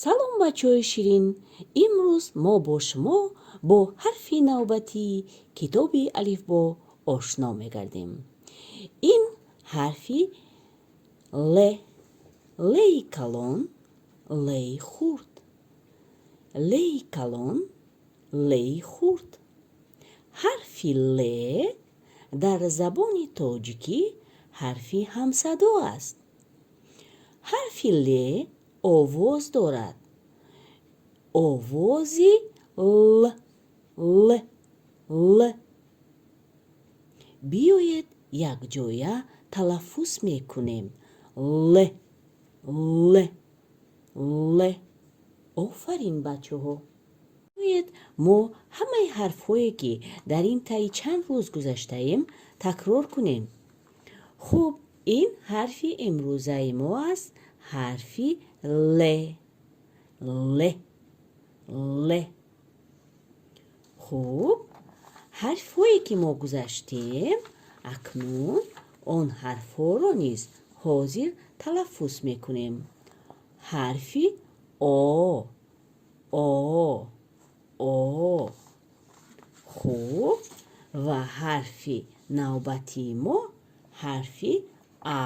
Салом, бачаҳои ширин! Имрӯз мо бо шумо бо ҳарфи навбатии китоби алифбо ошно мегардем. Ин ҳарфи Л, Л-и калон, Л-и хурд, Л-и калон, Л-и хурд. Ҳарфи Л дар забони тоҷикӣ ҳарфи ҳамсадо аст. Ҳарфи Л овоз дорад. Овози Л, Л, Л. Биёед, якҷоя талаффуз мекунем: Л, Л, Л. Офарин, бачаҳо! Биёед, мо ҳамаи ҳарфҳое, ки дар ин таи чанд рӯз гузаштаем, такрор кунем. Хуб, ин ҳарфи имрӯзаи мо аст, ҳарфи Л. Л, Л. Хуб, ҳарфҳое, ки мо гузаштем, акнун он ҳарфҳоро низ ҳозир талаффуз мекунем. Ҳарфи О, О, О. Хуб, ва ҳарфи навбатии мо ҳарфи А,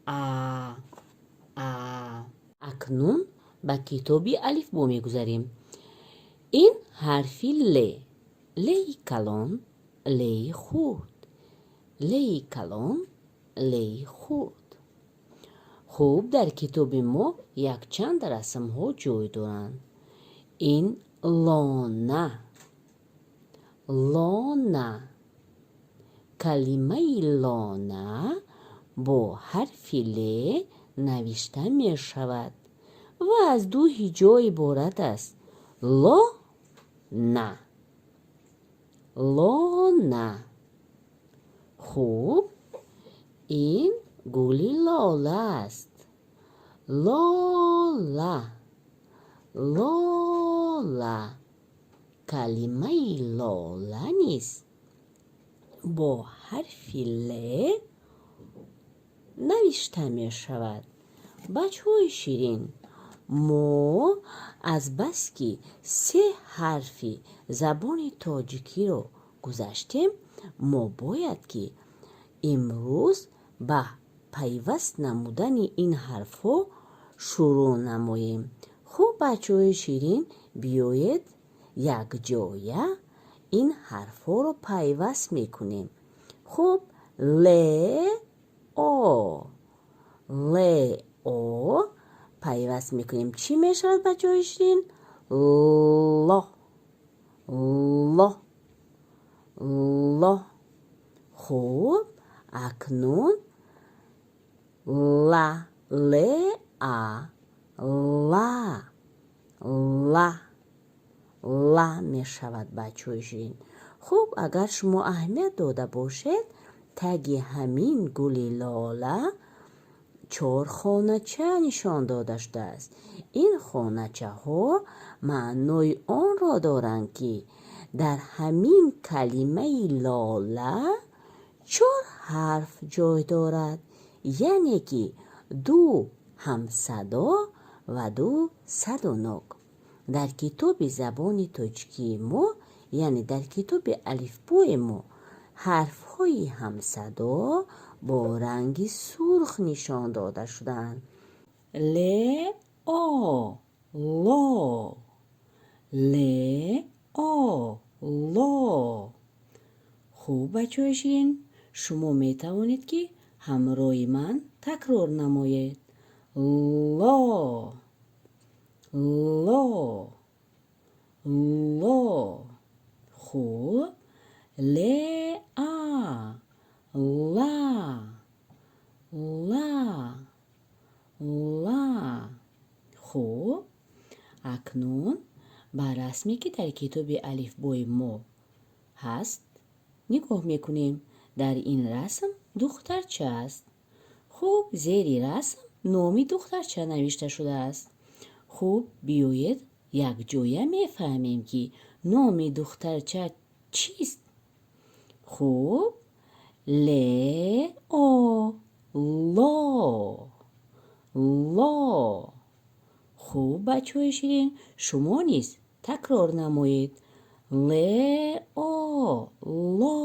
А, А. Акнун ба китоби алифбо мегузарем. Ин ҳарфи Л, Л-и калон, Л-и хурд, Л-и калон, Л-и хурд. Хуб, дар китоби мо якчанд расмҳо ҷой доранд. Ин лона, лона. Калимаи лона бо ҳарфи Л навишта мешавад ва аз ду ҳиҷо иборат аст: ло на, лона. Хуб, ин гули лола аст. Лола, лола. Калимаи лола низ бо ҳарфи Л навишта мешавад. Бачаҳои ширин, мо азбаски се ҳарфи забони тоҷикиро гузаштем, мо бояд ки имрӯз ба пайваст намудани ин ҳарфҳо шурӯъ намоем. Хуб, бачаҳои ширин, биёед, якҷоя ин ҳарфҳоро пайваст мекунем. Хуб, Л О, Л О пайваст мекунем, чӣ мешавад, бачаҳои ширин? Ло, ло, ло. Хуб, акнун ла, Л А, ла, ла, ла мешавад, бачаҳои ширин. Хуб, агар шумо аҳамият дода бошед, таги ҳамин гули лола чор хонача нишон дода шудааст. Ин хоначаҳо маънои онро доранд, ки дар ҳамин калимаи лола чор ҳарф ҷой дорад, яъне ки ду ҳамсадо ва ду садонок. Дар китоби забони тоҷикии мо, яъне дар китоби алифбои мо, ҳарфҳои ҳамсадо бо ранги сурх нишон дода шудаанд. Л О, ло, Л О, ло. Хуб, бачаҳои ширин, шумо метавонед, ки ҳамроҳи ман такрор намоед: ло, ло, ло. Хуб, Л А, ла, ла, ла. Хуб, акнун ба расме, ки дар китоби алифбои мо ҳаст, нигоҳ мекунем. Дар ин расм духтарча аст. Хуб, зери расм номи духтарча навишта шудааст. Хуб, биёед, якҷоя мефаҳмем, ки номи духтарча чист. Хуб, Л О, ло, ло. Хуб, бачаҳои ширин, шумо низ такрор намоед. Ле, о, ло,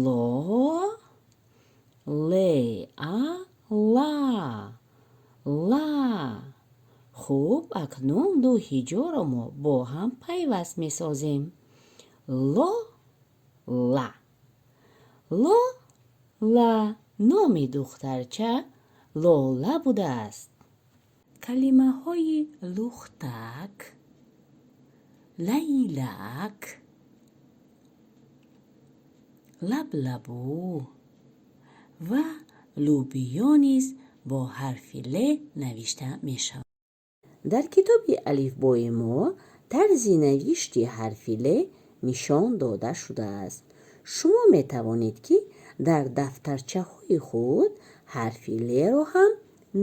ло, ле, а, ла, ла. Хуб, акнун ду ҳиҷоро мо бо ҳам пайваст месозем. Ло, ла, ло, ла. Номи духтарча Лола будааст. Калимаҳои лухтак, лайлак, лаблабу ва лӯбиё низ бо ҳарфи Л навишта мешаванд. Дар китоби алифбои мо тарзи навишти ҳарфи Л нишон дода шудааст. Шумо метавонед, ки дар дафтарчаҳои худ ҳарфи Л-ро ҳам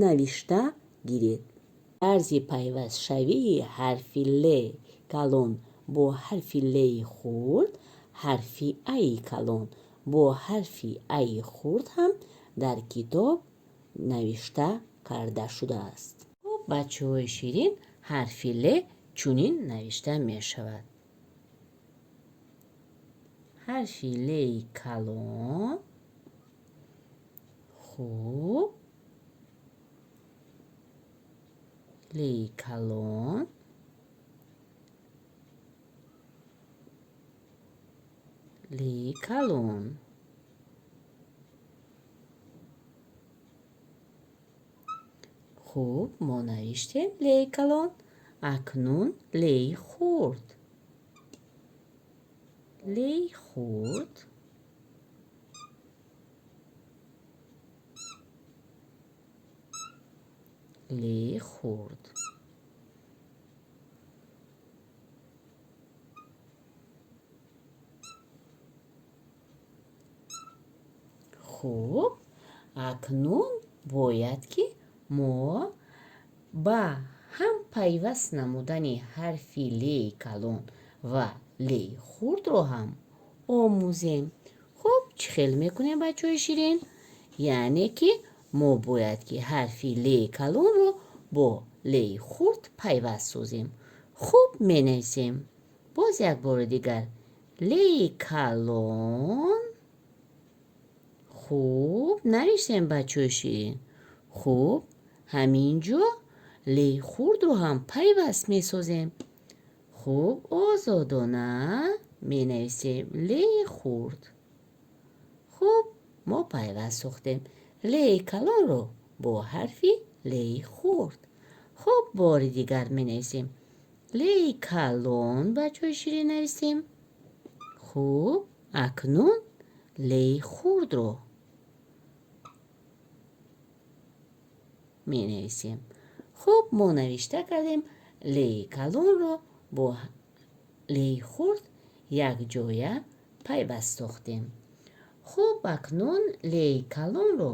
навишта гиред. Тарзи пайвастшавии ҳарфи Л калон бо ҳарфи Л-и хурд, ҳарфи А-и калон бо ҳарфи А-и хурд ҳам дар китоб навишта карда шудааст. Хуб, бачаҳои ширин, ҳарфи Л чунин навишта мешавад. Ҳарфи Л-и калон, хуб, Л-и калон, Л-и калон. Хуб, мо навиштем Л-и калон. Акнун Л-и хурд. Л-и хурд. Л-и хурд. Хуб, акнун бояд ки мо ба ҳам пайваст намудани ҳарфи Л-и калон ва Л-и хурдро ҳам омӯзем. Хуб, чӣ хел мекунем, бачаҳои ширин? Яъне ки мо бояд ки ҳарфи Л-и калонро бо Л-и хурд пайваст созем. Хуб, менависем. Боз як бори дигар. Л-и калон. Хуб, нависем, бачаҳои ширин. Хуб, ҳамин ҷо Л-и хурдро ҳам пайваст месозем. Хуб, озодона менависем Л-и хурд. Хуб, мо пайваст сохтем Л-и калонро бо ҳарфи Л-и хурд. Хуб, бори дигар менависем Л-и калон, бачаҳои ширин, нависем. Хуб, акнун Л-и хурдро менависем. Хуб, мо навишта кардем Л-и калонро бо Л-и хурд якҷоя пайваст сохтем. Хуб, акнун Л-и калонро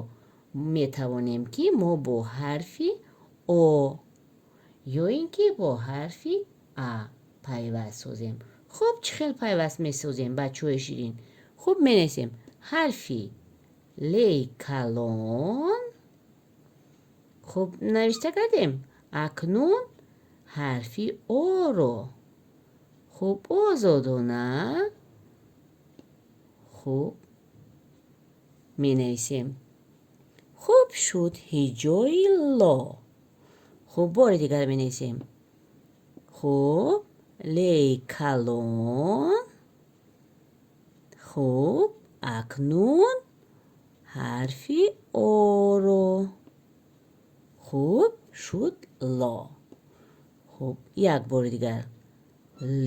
метавонем ки мо бо ҳарфи О ё ин ки бо ҳарфи А пайваст созем. Хуб, чӣ хел пайваст месозем, бачаҳои ширин? Хуб, менависем ҳарфи Л-и калон. Хуб, навишта кардем. Акнун ҳарфи О-ро. Хуб, озодона. Хуб, менависем. Хуб, шуд ҳиҷои ло. Хуб, бори дигар менависем. Хуб, Л-и калон. Хуб, акнун ҳарфи О-ро. Хуб, шуд ло. Хуб, як бори дигар. Л,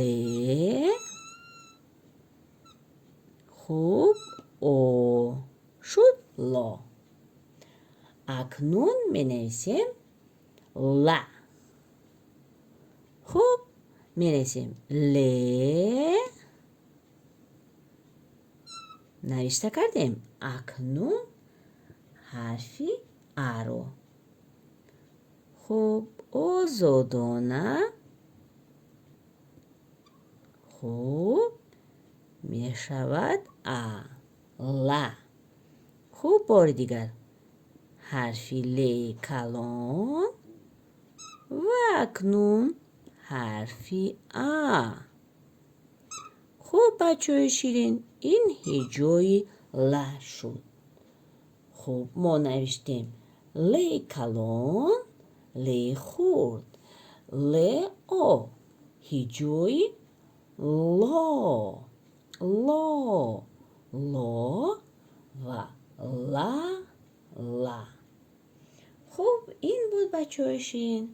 хуб, О. Шуд ло. Акнун менависем ла. Хуб, менависем Л. Навишта кардем. Акнун ҳарфи А-ро. Хуб, озодона. Хуб, мешавад А. Ла. Хуб, бори дигар. Ҳарфи Л калон. Ва акнун ҳарфи А. Хуб, бачаҳои ширин, ин ҳиҷои ла шуд. Хуб, мо навиштем леи калон, леи хурд, ле о, ҳиҷои ло, ло, ло ва ла, ла. Хуб, ин буд, бачаҳои ширин,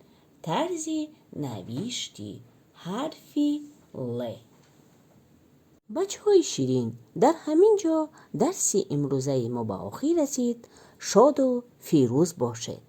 тарзи навишти ҳарфи л. Бачаҳои ширин, дар ҳамин ҷо дарси имрӯзаи мо ба охир расид. Шоду фирӯз бошед.